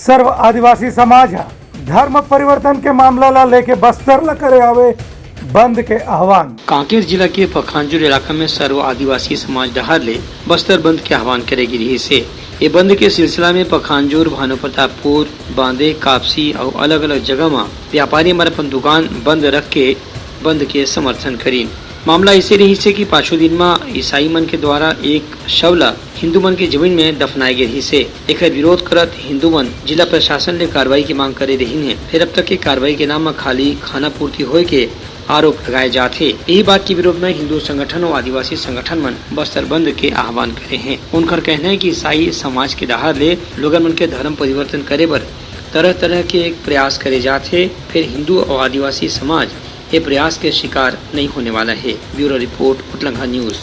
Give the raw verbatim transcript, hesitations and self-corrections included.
सर्व आदिवासी समाज ह धर्म परिवर्तन के मामला ला लेके बस्तर ला करे आवे बंद के आह्वान। कांकेर जिला के पखांजूर इलाका में सर्व आदिवासी समाज डहार ले बस्तर बंद के आह्वान करे गे रिहिस हे। ये बंद के सिलसिला में पखांजूर, भानुप्रतापपुर, बांदे, कापसी अउ अलग-अलग जगह म व्यापारी मन अपन दुकान बंद रख के बंद के समर्थन करिन। मामला अइसे रिहिस हे कि पाछू दिन म ईसाई मन के द्वारा एक शव ला हिंदू मन के जमीन में दफनाए गे रिहिस हे। एकर विरोध करत हिंदू मन जिला प्रशासन ले कार्रवाई के मांग करे रिहिन हे, फेर अब तक के कार्रवाई के नाम म खाली खाना पूर्ति होए के आरोप लगाए जात हे। यही बात के विरोध में हिंदू संगठन अउ आदिवासी संगठन मन बस्तर बंद के आह्वान करे हे। उनकर कहना हे कि ईसाई समाज के डहार ले लोगन मन के धर्म परिवर्तन करे बर तरह-तरह के प्रयास करे जात हे, फेर हिंदू अउ आदिवासी समाज ये प्रयास के शिकार नहीं होने वाला हे। Bureau report, Utlangha news.